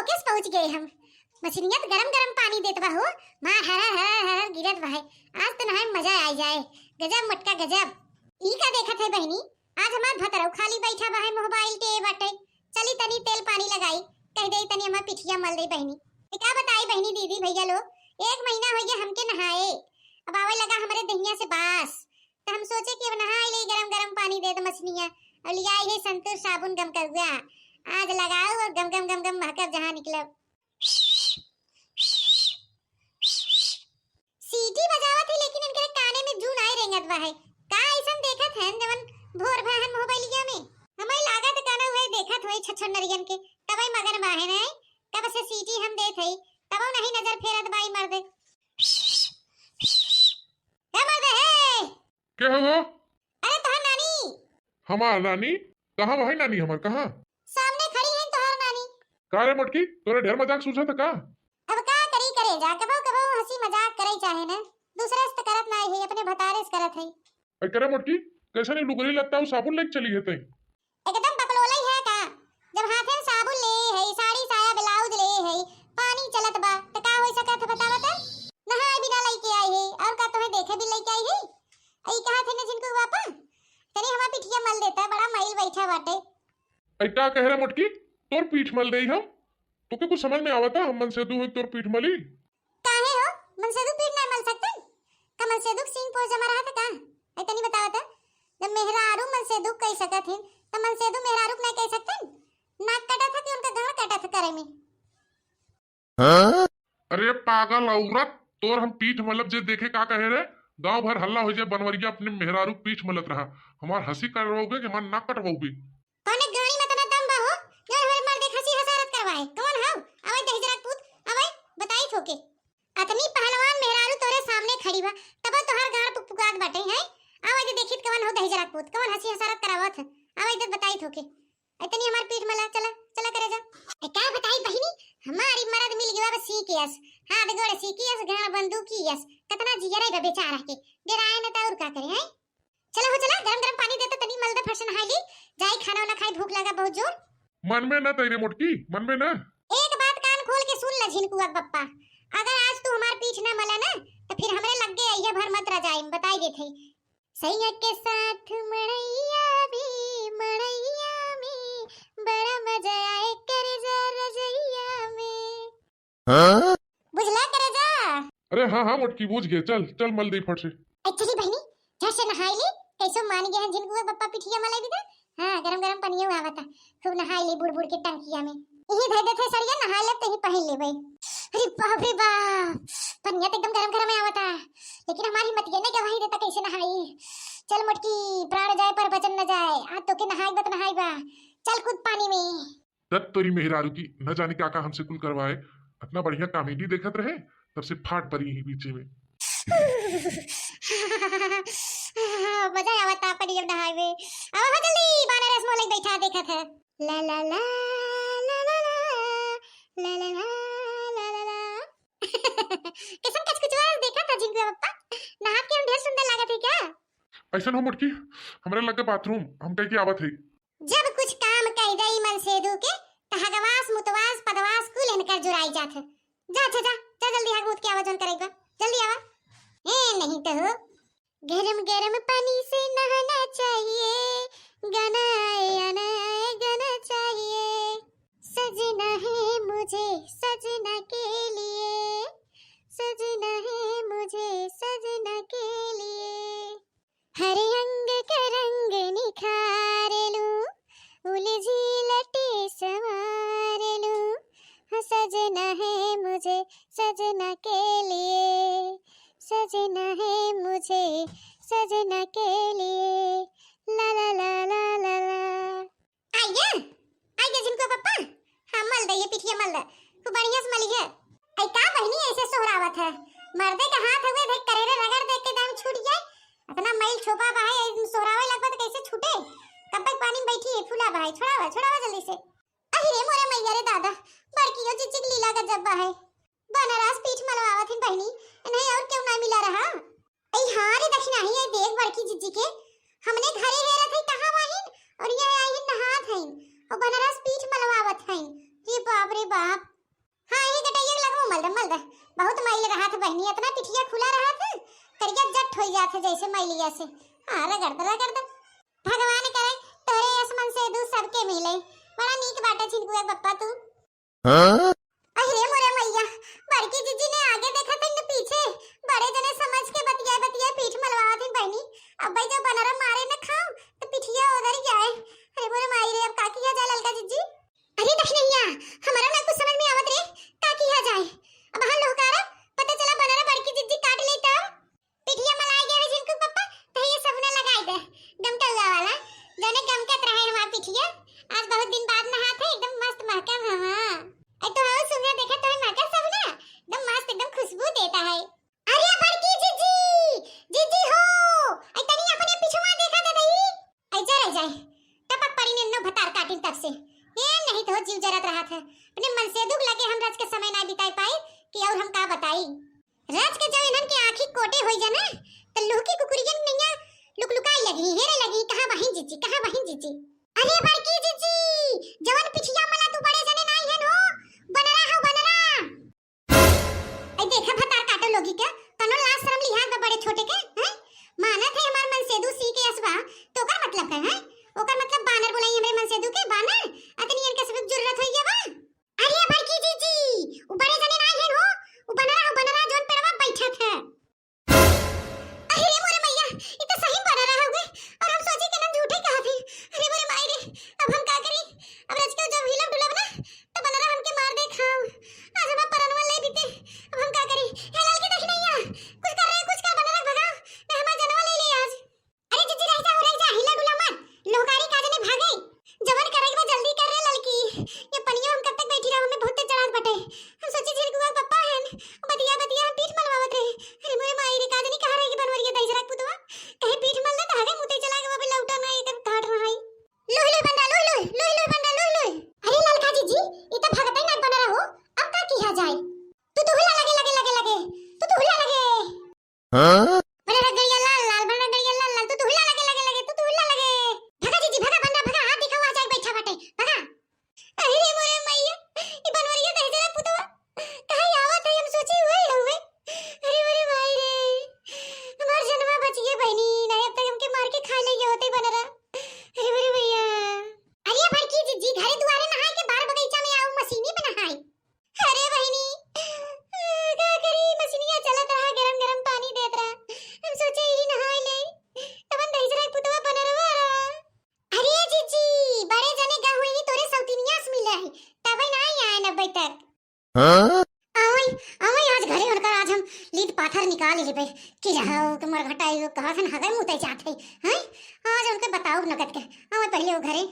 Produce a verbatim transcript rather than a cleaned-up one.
किस पहुँच गए हम? मछलियाँ तो गरम गरम पानी देत बा हो, मार हरर हरर हरर गिरत बा है। आज तो नहाए में मजा आ जाए। गजब मोटका गजब। ई का देखत है बहिनी, आज हमार भतरऊ खाली बैठा बा है, मोबाइल टेए बाटे। चली तनी तेल पानी लगाई, कह दे तनी हमार पिठिया मल दे बहिनी। ए का बताई बहिनी, दीदी भैया लोग, एक महीना हो गया हमके नहाए, अब आवे लगा हमरे दहिया से बास। तो हम सोचे कि अब नहाई ले गरम गरम पानी दे दे मछलियाँ। और लियाई है संतूर साबुन गमकउआ, आज लगाओ और गम गम गम गम महकब जहाँ निकलब। सीटी बजावत है लेकिन इनके काने में जू नाई रेंगत बा है। का ऐसन देखत हैं जवन भोर भा हन मोबाइलिया में? हमें लागत का ना वही देखत होई छछन नरियन के, तबई मगन बा है नहीं। तब से सीटी हम देत हई, तबो नहीं नजर फेरत बाई मर्दे। ए मर्दे हे! के हो वो? अरे तोहार नानी। हमार नानी? कहाँ भाई नानी हमार, कहाँ? सामने खड़ी है तोहार नानी। का रे मोटकी, तोरे ढेर मजाक सूझत का? अब का करी करे जा, कबो कबो हंसी मजाक करे चाहे न, दूसरे से त करत ना है, अपने भतारे से करत है। ऐ करे मोटकी, कैसे नहीं लुगरी लगता हूँ, साबुन लेके चली है तई? एकदम बकलोलई है का? जब हाथे में साबुन ले है, साड़ी साया ब्लाउज ले है, पानी चलत बा, त का हो सकत है बतावा त? नहाए बिना लइके आई है, और का तोहे देखे भी लइके आई है? ई कहा थे न जिनको बापा, तनी हमार पिठिया मल देता, बड़ा मइल बैठा बाटे। ऐ का कह रहे मोटकी, तोर पीठ मल देई हम? तोके कुछ समझ में आवता, हम मनसेधु होई तोर पीठ मली? काहे हो, मनसेधु पीठ ना मल सकतन? का मनसेधु के सींग पोस जमा रहा था का? ऐ तनी बतावा त, जब मेहरारू मनसेधु कह सकत हिन, त मनसेधु मेहरारू के ना कह सकतन? नाक कटा था कि उनका गाँड़ कटा था करे में? हाँ? अरे पागल औरत, तोर हम पीठ मलब जे देखे का कहे रे? गांव भर हल्ला हो जाए, बनवरिया अपने मेहरारू पीठ मलत रहा। हमार हंसी करवाओगे कि हमार नाक कटवाओगे? कौने गाड़ी में इतना दम बा हो, जौन हमारे मर्दे खसी हसारत करवाए? कौन हौ? अवै दहिजरा पूत, अवै बताई थोके। अतनी पहलवान मेहरारू तोरे सामने खड़ी बा, तबो तोहार गाड़ पुकपुकात बाटे, हैं? अवै दे देखित कौन हौ दहिजरा पूत, कौन हंसी हसारत करावत है? अवै दे बताई थोके। इतनी हमार पीठ मला, चला, चला करे जा। ए, का बताई बहिनी, हमारी मरद मिल गया बस सीकियस, हाथ गोड़ सीकियस, गाड़ बंदूकियस, कतना जियरे बा बेचारा के, डेराए न त और का करे, हैं? चला हो चला, गरम गरम पानी देता, तनी मल दे, फट से नहाई ली, जाई खाना वाना खाई, भूख लगा बहुत जोर। मन में ना तैरे मोटकी, मन में ना। एक बात कान खोल के सुन ल झिनकुआ बप्पा, अगर आज तू हमार पीठ ना मला ना, तो फिर हमरे लग्गे अइया भर मत रजाई में, बताई देत हई। सैया के साथ मड़ैया भी, मड़ैया में बड़ा मजा आए करे जा रजैया में। हाँ? बुझला करे जा? अरे हाँ, हाँ, मोटकी, बूझ गए। चल, चल, मल दे फट से। ए, चली बहिनी, झट से नहाई ली। कैसो मान गए हैं झिनकुआ बप्पा, पिठिया मलाई भी दा। हाँ, गरम गरम पनिया आवता। खूब नहाई ली बुड़ बुड़ के टंकिया में। यही धर देते सड़िया, नहाई ले, तही पहन लेबे। अरे बाप रे बाप, पनिया तो एकदम गरम गरम आवता। लेकिन हमारी हिम्मत ये नहीं गवाही देता, कैसे नहाई। चल मोटकी, प्राण जाए पर वचन न जाए। आज तो के नहाई बत नहाई बा। चल कूद पानी में। दत्त तोरी मेहरारू की, न जाने का का हमसे कुल करवाए। इतना बढ़िया comedy देखत रहे, तब से फाट परी ही बीचे में। मजा आवता पानी में नहाए में। अब हो जल्दी, बानर रस मोलक बैठा देखत है। ला ला ला, ला ला ला, ला ला ला, ला ला ला। कैसन कचकुचवा देखत है झिनकुआ बप्पा? नहा के हम ढेर सुंदर लागत है क्या? ऐसन हो मोटकी, हमरे लगे bathroom, हम कह के आवत है। जब कुछ काम कह दई मनसेधु के, त हगवास, मुतवास, पदवास कुल इनकर जुराई जात है। जा, जा, जा, जा जल्दी हग मुत के आवा, जौन करे के बा। जल्दी आवा। ए, नहीं तो हो। गरम गरम पानी से नहाना चाहिए, गाना आए, आना आए, गाना चाहिए। सजना है मुझे सजना के लिए, सजना है मुझे सजना के लिए। हर अंग का रंग निखार लूं, उलझी लटे संवार लूं। हाँ, सजना है मुझे सजना के लिए, सजना है मुझे सजना के लिए। ला ला ला ला ला ला। आइया, आइया झिनकुआ बप्पा, हाँ, मल दे, ये पिठिया मल दे, खूब बढ़िया से मली है। आई का बहिनी ऐसे सोहरावत है? मर्दे का हाथ हुए, देख करेरे रगड़ दे के दम छूट जाए। इतना मइल छोपा बा है, ऐसे सोहरावे लगबा तो कैसे छूटे? कब तक पानी में बैठी है, फूला बा है, छोड़ावा, छोड़ावा जल्दी से। अहि रे मोरे मैया रे दादा, बड़की यो जिज्जिक लीला गजब बा है। बनारस पीठ मलवावत हिन बहिनी, इन्हें और क्यों ना मिला रहा? ऐ हाँ रे दखिनाही, ऐ देख बड़की जिज्जी के, हमने घरे हेरत हई कहाँ वाहिन, और ये आई हिन नहात हईन, और बनारस पीठ मलवावत हईन। रे बाप रे बाप, बहुत मैल रहत बहिनी, इतना पिठिया खुला रहत है, करिया जट होइ जात है जैसे मैलिया से। हाँ, रगड़ दे, रगड़ दे। भगवान करे तोहरे यस मनसेधू सबके मिले। बड़ा नीक बाटे झिनकुआ बप्पा तू। हाँ? अरे मोरे मैया, बड़की जिज्जी ने आगे देखत है न पीछे, बड़े जने समझ के बतिया बतिया पीठ मलवावत है बहिनी। अब भाई जब बनरा मारे न खाओ तो पिठिया उधर जाए। अरे मोरे माई रे, अब का किया जाए ललका जिज्जी? अरे दखिनैया, हमरा ना कुछ समझ में आवत रे, का किया जाए? अब हम लोग का पता चला बनरा बड़की जिज्जी काट ले तब। पिठिया मलाए गए है झिनकू पप्पा, तो ये सब ना लगाई दे, गमकौआ वाला, जौने गमकत रहे हमार पिठिया। आज बहुत दिन बाद नहात है, एकदम मस्त महकम है। हाँ, ऐ तो आओ सुनिया, देखा तो है महका सब ना, एकदम मस्त, एकदम खुशबू देता है। अरे बड़की जिज्जी, जिज्जी हो, ऐ तनी अपने पिछवा देखा दे दई। ऐ जा रह जाए, टपक पड़ी ने नो भतार काटिन तब से। ए नहीं तो जीव जरत रहत है। अपने मनसेधू लगे हम रच के समय ना बिताई पाई कि और हम का बताई। रच के जब इन्हन के आँखी कोटे होई जाना, तो लुहकी कुकुरियन नैया लुकलुकाई लगी, हेरे लगी, कहाँ बहिन जिज्जी, कहाँ बहिन जिज्जी। अरे बड़की जिज्जी, जवन पिठिया मला तू बड़े जने नाई है नो, बनरा हो बनरा। ऐ देखा भतार काटो लोगी के, तनो लाज शरम लिहाज बा बड़े छोटे के, हैं? मानत है हमार मनसेधू सी के असबा, तो ओकर मतलब का है? ओकर मतलब बानर बोलाई हमरे मनसेधू के, बानर? अतनी इनके सब जुर्रत होई गया बा? अरे बड़की जिज्जी, उ बड़े जने नाई है हो, उ बनरा, उ बनरा जौन पेड़वा बैठत है। अरे रे मोरे मैया, ई तो सही बनरा हउवे, और हम सोची कि ना झूठे कहत है। अरे मोरे माई रे, अब हम का करी? अब रच के जब हिलब डुलब ना, तो बनरा हमके मार दे खाओ। आज हमार परनवा ले दीते, अब हम का करी? हे ललकी दखिनैया, कुछ कर रहे, कुछ कर बनरा भगाओ, ना हमार जनवा ले ले आज। अरे जिज्जी रह जा, रह जा, हिला डुला मत, लोहकारी का जने भागे। जवन करे के बा जल्दी कर रे ललकी, ये पनिया हम कब तक बैठी रहब, हमें बहुत तेज चढ़ात बाटे। हम सोची झिनकुआ पप्पा हन, बतिया बतिया हम पीठ मलवावत रहे। अरे मोरे माई रे, का जनी कहाँ रहेगी बनवरिया दहिजरा के पुतवा, कहीं पीठ मल दे तो हगे मुते चला गवा, लौटा ना एक घाट रहाई। लोही लोही बनरा, लोही लोही, लोही लोही बनरा, लोही लोही। अरे ललका जिज्जी, ई तो भगतै ना बनरा हो, अब का किया जाए? तू तो हुला लगे, लगे, लगे, लगे, तू तो हुला लगे। हाँ? बनरा गड़िया लाल लाल, बनरा गड़िया लाल लाल, तू तो हुला लगे, लगे, लगे, तू तो हुला लगे। भगा जिज्जी, भगा बनरा, भगा, हाथ दिखावा जाए बैठा बाटे, भगा। अरे मोरे मैया, ई बनवरिया दहिजरा पुतवा, कहीं आवत है, हम सोची हुए ही हुए। अरे मोरे माई रे, हमार जनवा बच गए बहनी, नहीं अब तक हमके मार के खा ले होते बनरा। अरे मोरे मैया। अरे बड़की जिज्जी, घरे दुआरे नहाए के बाहर बगीचा में आओ, मशीनी पे नहाए। अरे बहिनी, का करी, मशीनिया चलत रहा, गरम गरम पानी देत रहा, हम सोचे यही नहाए ले, तबन दहिजरा पुतवा बनरवा रहा। अरे जिज्जी, बड़े जने गा हुई तोरे सौतिनिया से मिले है, तबे ना आए अबे तक। हाँ? आवई, आवई आज घरे उनकर आज हम लीद पाथर निकाल लेबे, कि रहा के मरघटाई कहत हन हगई मुते जात है, हैं? आज उनके बताओ नगद के, आवई पहले वो घरे।